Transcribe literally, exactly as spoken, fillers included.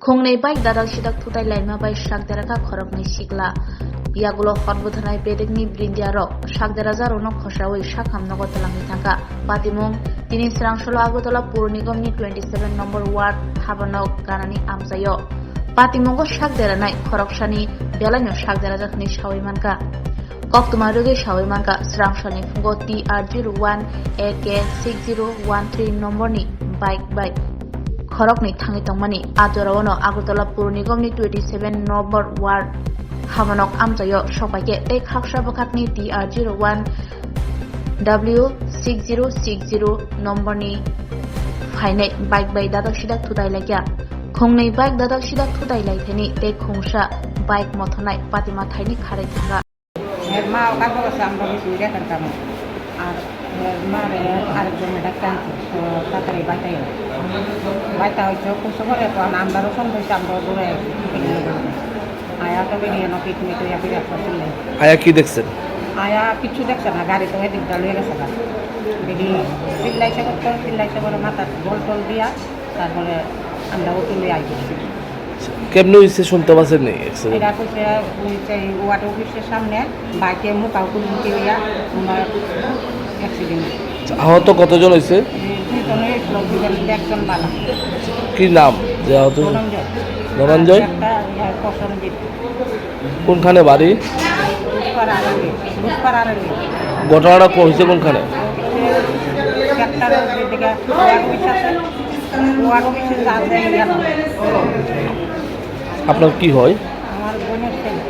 Khungnwi bike dadak sidak thutai laima bai sakderakha khoroknwi sikla. Yagulo hor bwtharnai bedekni brindiarok sakderajakrokno khosaui sakham nogo twlangwi thangkha. Patimung tini Srangsolo Agartala Pur Nigomni twenty seven number ward habanok ganani amchaio. Patimungo sakderanai khoroksani belaino sakderajak hwnwi saui mankha. Koktwma rwgwi saui mankha, Srangsalni phungo T R zero one A K six zero one three numberni bike bai khoroknwi thangwi tongmani. A jorao no Agartala Pur Nigomni twenty seven number ward habanok amchaio sokpaikhe tei khaksa bwkhakni T R zero one W six zero six zero numberni phainai bike bai dadak sidak thutai laikha. Khungnwi bike dadak sidak thutai laithani tei khungsa bike mothornai patima thaini kharwi thangkha. এর মা ওখান থেকে আসছে, আমরা বেশি ইয়ে করতাম। আর এর মারে আরেকজন ডাক্তার আনছে, তো তাড়াতাড়ি বাইতে এলো। বাইতে হয়েছে, খুব সকালে তো আমরারও সন্দেহ হয়েছে, আমরাও দৌড়ে আইছি। আয়া তো বেরিয়ে না, পিট মিট হইয়া ফিরে আসতে শুনলে। আয়া কি দেখছেন? আয়া কিচ্ছু দেখছে না, গাড়ি তো এদিকটা লয়ে গেছে গা। দেখি, চিল্লাইছে করতো, চিল্লাইছে করে মাথার বল টল দিয়া, তারপরে আমরা অটো লয়ে আই করছি। কেমনে হইছে শুনতে পাচ্ছেন নি অ্যাক্সিডেন্ট? এটা কইছে, ওই যে ওয়ার্ড অফিসের সামনে বাইকে মুখা মুখি হইয়া ওনার অ্যাক্সিডেন্ট। আহত কতজন হয়েছে? এই দুইজন হয়েছিল, দুইজন একজন বালা। কি নাম যে আহত হয়েছে? ধনঞ্জয়। ধনঞ্জয়? আর একটা ইয়া, প্রসেনজিৎ। কোনখানে বাড়ি? বুধবার আড়ালে, বুধবার আড়ালে। ঘটনাটা কো-, হয়েছে কোনখানে? সেক্টরের যেদিকে ওয়ার্ড অফিস আছে, ওয়ার্ড অফিসে যাচ্ছে ইয়া। আপনার কি হয়? আমার বোনের ছেলে।